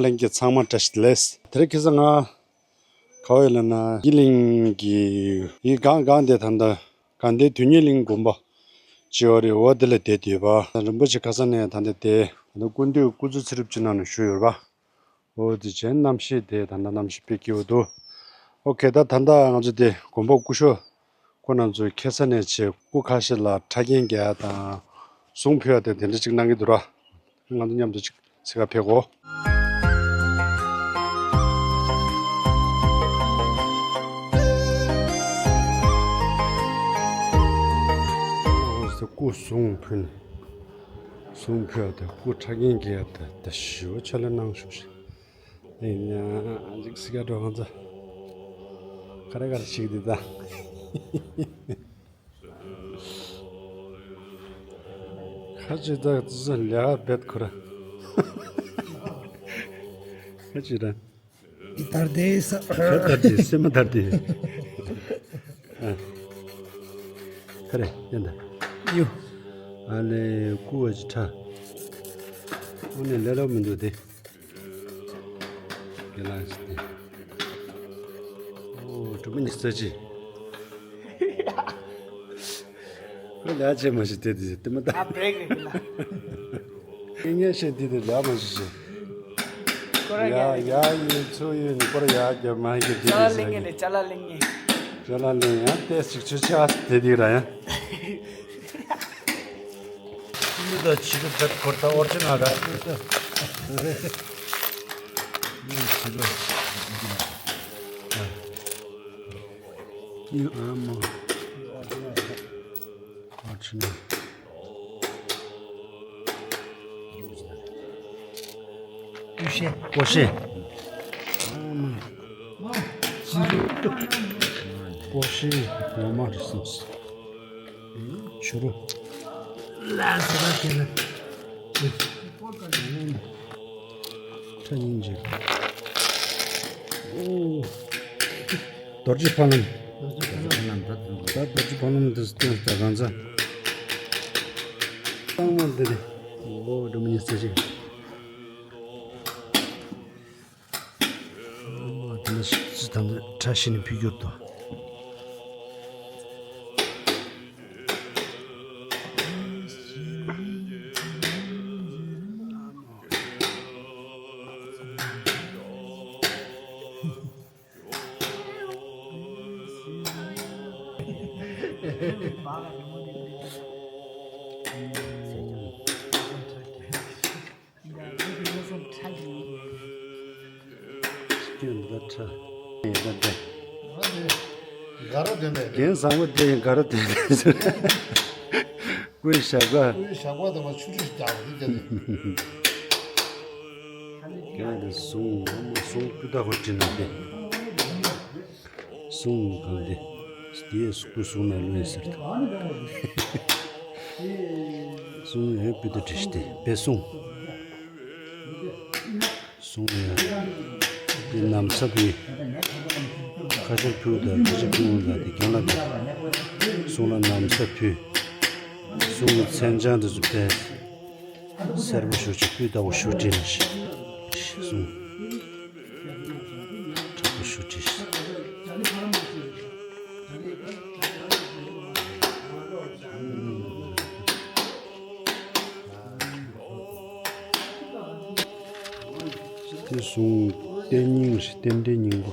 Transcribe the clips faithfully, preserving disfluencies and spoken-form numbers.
ལྷན་རྒྱས་ཚང་མ་བཀྲ་ཤིས་བདེ་ལེགས། དེ་རིང་ཁ་སང་ང་ག་བ་ཡིན་ལབ་ན་དགེ་ལྡན་གླིང་གི་ཡི་སྒང་སྒང་དེ་ད་ལྟ་དགའ་ལྡན་དོན་གཉེར་གླིང་དགོན་པ་ཅིག་ཡོད་རེད། འོ་དེ་ལ་བསྡད་ཡོད་པ། རིན་པོ་ཆེ་ཁ་སང་ནས་ད་ལྟ་དེ་ད་ལྟ་སྐུ་མདུན་སྐུ་གཟུགས་ཚེ་རབས་ཅིག་གནང་ནས་བཞུགས་ཡོད་རེད་པ། འོ་དེ་བྱས་གནམ་གཤིས་དེ་ད་ལྟ་གནམ་གཤིས་དཔེ་སྐྱིད་པོ་འདུག་ཨོ་ཁེ། ད་ད་ལྟ་ང་ཚོ་དེ་དགོན་པ་སྐུ་ཞབས་ཁོང་རྣམ་ཚོས་ཁ་སང་ནས་བྱས་སྐུ་ཁ་ཤས་ལ་ཕྲ་རྒྱན་རྒྱག་ཡ་དང་གཟུངས་ཕུལ་ཡ་དེ་དེ་འདྲ་ཅིག་གནང་གི་འདུག་ར། ང་ཚོ་མཉམ་དུ་ཅིག་འཚོལ་ག་ཕེབས་གོ། སྐུ་གཟུངས་ཕུལ། གཟུངས་ཕུལ་ཡ་དང་སྐུ་ཕྲ་རྒྱན་རྒྱག་ཡ་དང་དེ་ཞུ་ཆ་ལ་གནང་ཞུ་ཞིག་ཡིན་ཡང་ཅིག་སི་ཀ་འགྲོ་ང་ཚོ་ག་རེ་ག་རེ་ཞིག་འདི་ད། ཁ་ཅིག་ད་ཙི་ཙི་ལས་ཀ་བེད་ཁོ་ར། ཁ་ཅིག་ར། ཨི་དར་དེ་ས། ཁ་དར་དེ་སེམས་མ་དར་དེ། ཨ། ཁ་རེ་ཡན་ད། ཡོ། ཨ་ལེ་ཀུ་བ་ཅི་ཁྲ། ཨོ་ནེ་ལེ་ལོ་མི་འདུག་དེ། དེ་ལ་ཞིག་དེ། ཨོ་གྲུབ་པ་ཉི་ས་ཅི། ཁོ་ལ་ཆེ་མ་ཞིག་དེ་དེ་དེ་མ་ད། ཨ་བྲེག་རེད་ལ། ངས་ངས་བཤད་དེ་དེ་ལ་མ་ཞིག་ཞིག་ཀོ་ར་ཡ་ཡ་ཡི་ཚོ་ཡི་ནི་ཀོ་ར་ཡ་རྒྱ་མ་ཡི་དེ་ཅ་ལ་ལེང་ངེ་ལེ་ཅ་ལ་ལེང་ངེ། ཅ་ལ་ལེང་ཡ་ཏེ་ཞིག་ཆུ་ཆ་དེ་དེ་ར་ཡ། མི་དང་ཕྱི་རུ་བེད་ཁོར་ད་ཨོར་ཅི་ན་ར། མི་ཕྱི་རུ། ཨ་མ། ཨོར་ཅི་ན། ཀོ་ཤེ། ཀོ་ཤེ། ངོ་མ་རེད་སེམས། ཆུ་རུ། ལ་ས་ར་ཁེ་ན། ཁྲ་ཉིན་ཅིག་ཨོ། རྡོ་རྗེ་ཕ་ལམ། ད་རྡོ་རྗེ་ཕ་ལམ་འདི་སྟོན་ད་གང་ཚ། གཙང་མ་འདི་རེད། ཨོ་འགྲོ་མི་ཉེ་ཚེ་ཞིག་དེ་ནས་ཅི་དང་ཁྲ་ཤི་ནས་ཕུལ་རྒྱུར་དོ། སྐྱོན་འདི་ཁྲ། ངས་ད་ལྟ། དགའ་རོགས་དོན་མེད། རྒན་བཟང་པོ་དེ་ཡིན་དགའ་རོགས་དོན་མེད་ཟེར། ཀུན་ཞག་པ། ཀུན་ཞག་པ་དང་མ་ཆུ་ཁྲུས་རྒྱག་པ་དེ་བྱས་ནས། རྒན་དེ་བཟུང་བཟུང་སྤུས་དག་པོ་བྲིས་ན་དེ། གསུང་གང་དེ། དེའི་སྐུ་གསུང་ན་ལོས་ཟེར་ཏེ། གསུང་ཡོད་པའི་དུ་བྲིས་ཏེ་དཔེ་གསུང་། གསུང་ཡོད། དེ་ན་བཟའ་ཕུལ། ཁ་ཆར་ཕུལ་དང་ཁ་ཆར་ཕུལ་དང་དེ་རྒན་ལགས་དང་། གསུང་ལ་ན་བཟའ་ཕུལ། གསུང་གི་མཚན་བྱང་དེ་ཚོ་དཔེ། སེར་པོ་ཞུ་ཅིག་སྤུས་དག་པོ་ཞུ་བྲིས་ན་ཞེས་གསུངས། དྲག་པོ་ཞུ་བྲིས། དེ་གསུངས་རྟེན་སྙིང་ཞེས་རྟེན་འབྲེལ་སྙིང་པོ།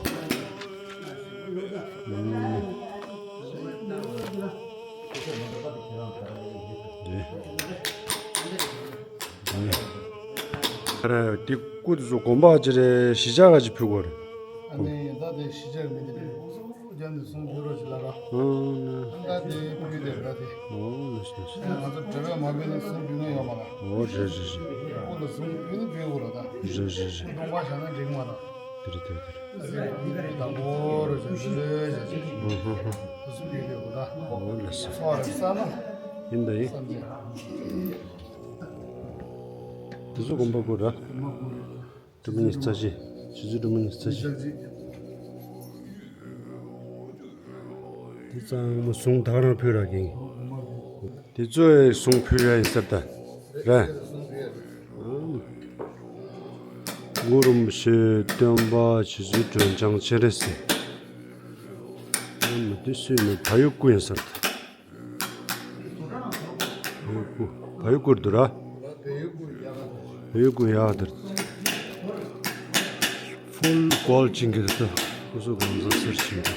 རེད། དེ་སྐུ་དེ་ཚོ་དགོན་པ་ཅི་རེད་གཞིས་ཆགས་ག་ཅིག་ཕུལ་དགོས་རེད། ཨ་ནི་ད་དེ་གཞིས་ཆགས་མི་འདི་རེད། རྒྱ་ནས་གསུང་ཕུལ་རོགས་ཅིག་ལབ་ར། ཨ་ད་དེ་ཕུལ་དེ་ར་དེ། ཨོ་ལགས་སོ་ལགས་སོ། ང་ཚོ་བྲེལ་བས་མ་ཕུལ་ན་གསུང་ཕུལ་ན་ཡོད་མ་ར། ཨོ་རེད་རེད་རེད། སྐུ་ལ་གསུང་ཕུལ་ན་ཕུལ་དགོས་ར་ད། རེད་རེད་རེད། སྟོང་པ་བཞག་ན་འགྲིག་མ་ར། དེ་རེད་དེ་རེད་དེ་རེད། དང་པོ་རུ་བྱ་ཞིག་རེད་བྱ་ཞིག་ཧུ་ཧུ་ཧུ། དེ་སུ་ཡིན་ལས་འོ་ད། འོ་ལགས་སོ། ཚོགས་རེ་བསགས་ན། ཡིན་ད་ཡིན། བསམ་གྱི། དེ་ཚོ་དགོན་པ་དགོས་ར། དགོན་པ་དགོས་ར། སྒྲོལ་མ་ཉི་ཤུ་རྩ་བཞི། ཆུ་ཚོད་སྒྲོལ་མ་ཉི་ཤུ་རྩ་བཞི། དེ་ཚང་མ་གཟུངས་ད་ག་རང་ཕུལ་ར་གིན། དེ་ཚོས་གཟུངས་ཕུལ་ཡ་ཡིན་ཟེར་ད། ར། གུ་རུ་རིན་པོ་ཆེ་སྟོན་པ་རྗེ་བཙུན་སྒྲོལ་ལྗང་སྤྱན་རས་གཟིགས། ཨ་མ་འདི་སུ་ཡིན་ན། བལ་ཡུལ་སྐུ་ཡིན་ས་རེད། བལ་ཡུལ་སྐུ། བལ་ཡུལ་སྐུ་རེད་འདུག་ར། བལ་ཡུལ་སྐུ་ཡག་དེར། ཧྥུལ་གོལ་ཅིང་གི་རེད་ད། སྐུ་གཟུགས་གང་ཟག་སེར་ཆེན་པོ།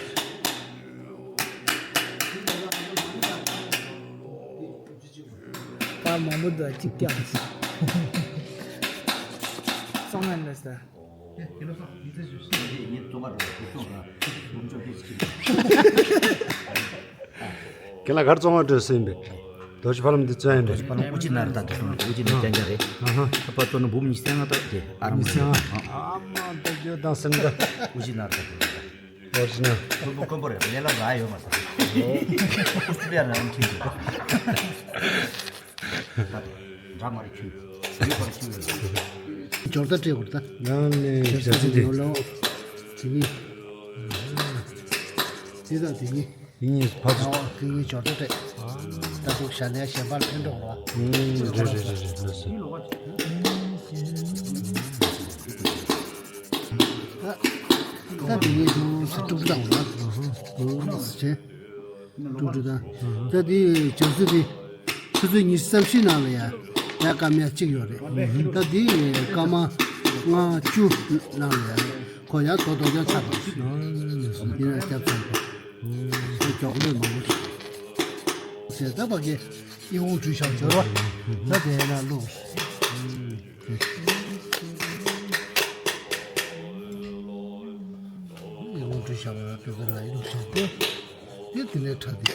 པར་མང་པོ་འདུག་གཅིག་ཀྱང་། གཙང་ང་ལ་ས། ཁྱེད་ལ་གར་བཙོང་བ་འགྲོ་སྲིད་པས། རྡོ་རྗེ་ཕ་ལམ་འདི་བཙོང་ཡིན་པས། རྡོ་རྗེ་ཕ་ལམ་དབུ་ཅན་ནར་ད་འདི་སོང་། དབུ་ཅན་ནར་ཅན་ཅན་རེད། ཨ་ཧ། ཨ་ཕ་གཙོ་ན་འབུམ་ཉི་ཤུ་རྩ་ལྔ་ད་དེ་ཨ་རམ་ཉི་ཤུ་རྩ་ལྔ། ཨ་མ་ད་རྒྱུ་དང་སེམས་ད། དབུ་ཅན་ནར་ད་དེ། འོ་ཅི་ན། ཁོན་པོ་ཁོན་པོ་རེད། ལས་སླ་ར་ཡོད་མ་ས། ཨོ། ཨོ་སི་ཀྲི་ལི་ཡ་ལ་ཡང་ཁྱིམ་གྱི། ད་དེ་འདྲ་མ་རེད་ཁྱིམ། ཡོད་པར་ཁྱིམ་ཡོད། འབྱོར་ད་སྤྲད་དགོས་ད། ཡང་ནས་ཞབས་ཕྱི་དེ། ནོར་ལོ། དེ་གཉིས། དེ་དང་དེ་གཉིས། དེ་གཉིས་ཕར་ཚུར། ཨོ་དེ་གཉིས་འབྱོར་ད་སྤྲད། ད་དུང་ཞྭ་ནས་གཞན་པར་ཕན་འགྲོ་བ། ཨུམ་རེད་རེད་རེད་རེད། ལགས་སོ། ད་དེ་ཡིན་དུས་སུ་དཀྲུག་དང་བ། ཟེར་བྱས་དཀྲུག་དཀྲུག་དང་། ད་དེ་བྱ་སུ་དེ་ཆུ་ཚོད་ཉི་ཤུ་རྩ་བཞི་ནང་ལ་ཡ་ཡ་སྐར་མ་གཅིག་ཡོད་རེད། ད་དེ་སྐར་མ་ལྔ་བཅུ་ནང་ལ་ཡ་ཁོ་ཡ་དོ་དོ་ཀྱང་ཆགས་པ་ཞིག་ཡིན་ན་སྐྱབས་ཚང་པ་ཁོ་མགྱོགས་ལས་མང་པོ་ཞིག་ཟེར་ད་བ་གས། ཨི་ཝང་བྲུས་ཤག་འབྱོར་བ། ད་དེ་ན་ལུགས། ཨི་ཝང་བྲུས་ཤག་བ་ལ་ཏུ་ཀ་ལ་ཡི་ལུགས་ཤག་སྟེ། དེ་དེ་ནས་ཁྲ་དེ།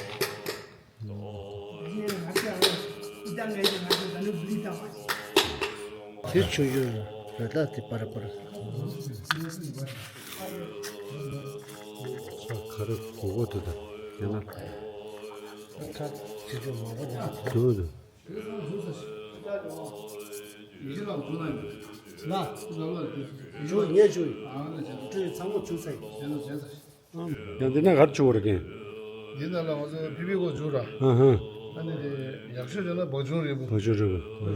དེ་ཆུ་ཡུར་ར་ད་དེ་པར་པར། ཁ་རུ་གོ་གོ་དུ་ད། དེ་ན། ཁྲ་ཆུ་ཆུ་མང་པོ་ཉག་དུ་དུ། ལ། ཇུ་ངས་ཇུ། ཀྲུའི་ཚང་མ་ཇུ་ཚེ། ཡང་འདི་ན་གར་བཅུག་བར་གན། འདི་ན་ལ་ང་ཚོ་ཕི་ཕི་གོ་ཇུ་ར། ཨ་ཧ། ཨ་ནི་དེ་ཡག་ཤོས་ཡོད་ན་བ་ཆུང་རིལ་བུ། བ་ཆུང་རིལ་བུ།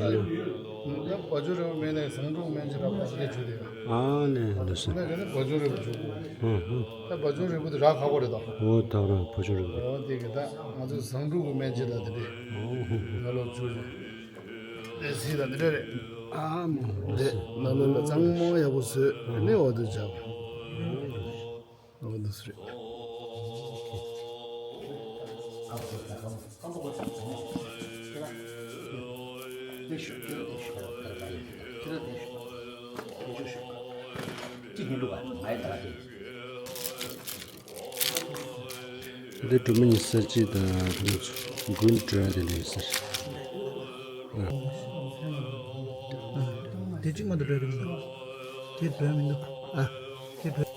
ཡང་བ་ཆུང་རིལ་བུ་མེད་ན་ཟངས་དྲུག་སྨན་ཆེ་ར་བ་ཆེ་ཆུ་དེ་ཡ། ཨ་ནི་འདི་སོ། ཨ་ནི་དེ་ནི་བ་ཆུང་རིལ་བུ་ཆུ་གོ། ཨ་ཧ། ད་བ་ཆུང་རིལ་བུ་དེ་རག་ཁག་པོ་རེད་ད། འོ་ད་ར་བ་ཆུང་རིལ་བུ། འོ་དེ་གི་ད་ང་ཚོ་ཟངས་དྲུག་གི་སྨན་ཆེ་ལ་དེ་རེད། ཨོ་ཧོ་ཧོ། ང་ལོ་ཆུ་ཆུ། དེ་སི་ད་འདི་འདྲ་རེད། ཨ་མོ། དེ་ནང་ལོགས་ལ་གཙང་མ་ཡག་པོ་བཟོས་ནས་འོ་དེ་བྱ་བ། འོ་དེ་སུ་རེད། འདི་སྒྲོལ་མ་ཉི་ཤུ་རྩ་གཅིག་དང་དགུན་སྒྲོལ་དེ་འདྲ་ཡོད་ཟེར། དེ་གཅིག་མ་གཏོགས་སྒྲོལ་གི་མི་འདུག་དེ་སྒྲོལ་མི་འདུག་ཨ། དེ་སྒྲོལ།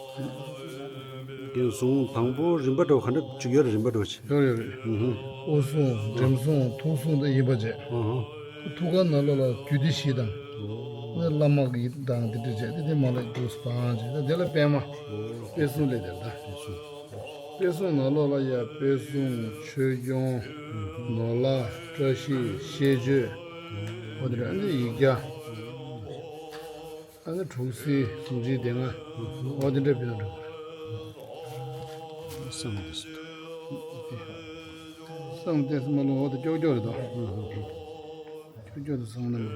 དེ་གཟུངས་དང་པོ་རིམ་པ་འདྲ་བོ་ག་འདྲ་བཅུག་ཡོད་རེད། རིམ་པ་འདྲ་བོ་ཅིག་ཡོད་རེད་ཡོད་རེད། ཨུ་ཧུ། དབུ་སྲུང་འགྲེམས་སྲུང་ཐུགས་སྲུང་དང་ཡིན་པ་བྱས། ཨུ་ཧུ། ཐུགས་ཀ་ནང་ལོགས་ལ་རྒྱུད་སྡེ་བཞི་དང་། བླ་མ་གི་དང་དེ་འདྲ་བྱས་ཏེ་དེ་མ་ལ་དུས་སུ་བང་བྱས་ད་དེ་ལ་པད་མ། དཔེ་གསུམ་ལས་དེར་ད། དཔེ་གསུམ། དཔེ་གསུམ་ནང་ལོགས་ལ་ཡ་དཔེ་གསུམ་ཆོས་སྐྱོང་། ནོར་ལྷ་བཀྲ་ཤིས་ཤེས་བརྗོད། འོ་དེ་འདྲ་ཨ་ནི་ཡིག་བརྒྱ། ཨ་ནི་དྲུག་སྲིད་གཟུངས་ཆེན་སྡེ་ལྔ། འོ་དེ་འདྲ་བེད་འགྲོ། བསམ་དེ་སུ། བསམ་དེ་སུ་མ་ལོ་འོ་དེ་ཀྱོག་ཀྱོག་རེད་དོ། ཀྱོག་ཀྱོག་དེ་བསམ་ན་མ་ལོ།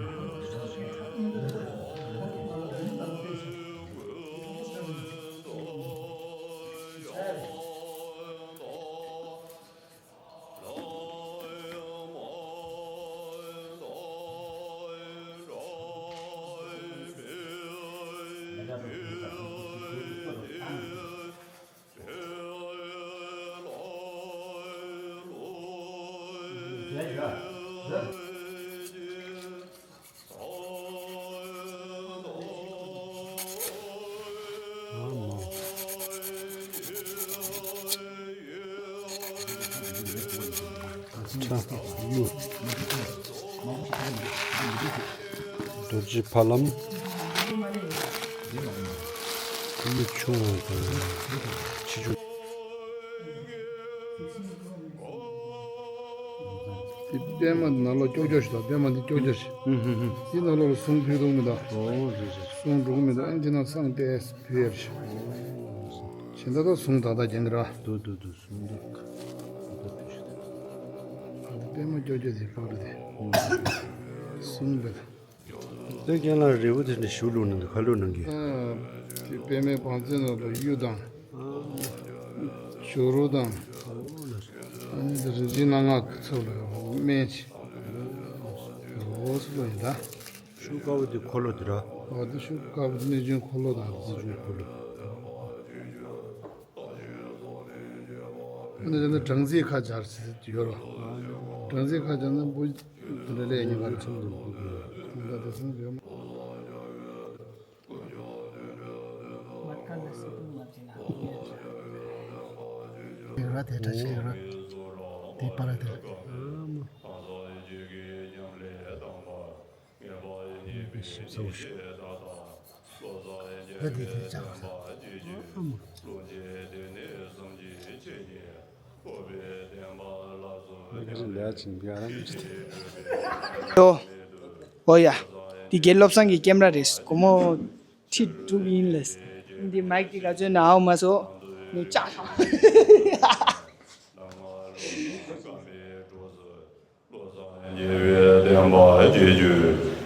རྡོ་རྗེ་ཕ་ལམ། ཁུ་མི་ཆུང་བ་དང་ཆེ་ཆུང་། དེ་ པད་མ་འདི་ནང་ལོགས་ཀྱོག་ཀྱོག་ཞིག་དང་པད་མ་འདི་ཀྱོག་ཀྱོག་ཞིག་ཧུམ་ཧུམ་ཧུམ། འདི་ནང་ལོགས་ལ་གཟུངས་ཕུལ་འདུག་མི་དང་། ཨོ་རེད་རེད། གཟུངས་འགྲོ་གི་མི་དང་། ཨ་འདི་ནང་བསང་ཏོག་ཙམ་ཕུལ་ཡ་རེད། ཨོ་རེད་རེད། བྱས་ད་ལྟ་གཟུངས་ཏག་ཏག་རྒྱག་གི་རེད་བ། འདུག་འདུག་འདུག་གཟུངས་འདུག་ཨ་ད་ཕུལ་ཞིག་དང་། ཨ་ད་པད་མ་ཀྱོག་ཀྱོག་དེ་ཕུལ་རེད་དེ། ཧུམ། གཟུངས་པད། དེ་རྒན་ལགས་རིལ་བུ་དེ་འདྲ་ཞུ་བླུགས་གནང་གི་ག་བླུགས་གནང་གི། ཨ་དེ་པད་མའི་བང་མཛོད་ནང་ལ་གཡུ་དང་། ཨ་ཇོ་རུ་དང་། ཨ་ནི་དེ་རིན་ཆེན་སྣ་ལྔ་ཚབ་ལ་སྨན་ཅིག་འོ་སུ་ལ་ཡིན་ད། ཤུགས་དཀར་པོ་དེ་འཁོར་ལོ་དེ་ར། འོ་དེ་ཤུགས་དཀར་པོ་དེ་གནོད་སྦྱིན་འཁོར་ལོ་དང་། དེ་ཚོ་འཁོར་ལོ། ཨ་ནི་དེ་ནི་སྦྲང་རྩིའི་ཁ་སྦྱར་ཟེར་ཡོད་རོ། སྦྲང་རྩིའི་ཁ་སྦྱར་ན་འབུ་དེ་འདྲ་ལས་ཉེན་ཁ་རེད། ད་དེ་ཚོ་ཡོད་མ། མར་ཁ་ལ་སི་ཏུ་མ་བྱེད་ན། ཡོད་ར་དེ་འདྲ་ཞིག་ཡོད་ར། དེ་པར་དེ། ཞིབ་ཚགས་པོ་ཞིག་ད་དེ་དེ་ཅག་ཨ་མ། ལོ། ཨོ་ཡ། འདི་དགེ་བློ་བཟང་གི་ཀེམ་ར་རེད། སྒོར་མོ་ཁྲི་དྲུག་ཡིན་ལས། འདི་མའིག་འདི་ག་ཚོད་ན་ཨའོ་མ་སོ། ནི་ཅག་བློ་བཟང་རྒྱལ་བའི་བསྟན་པ་གཅིག་གྱུར།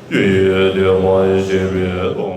བཅུ་ཡི་སྡེ་དཔོན་བཞེས་པའི་སྟོབས།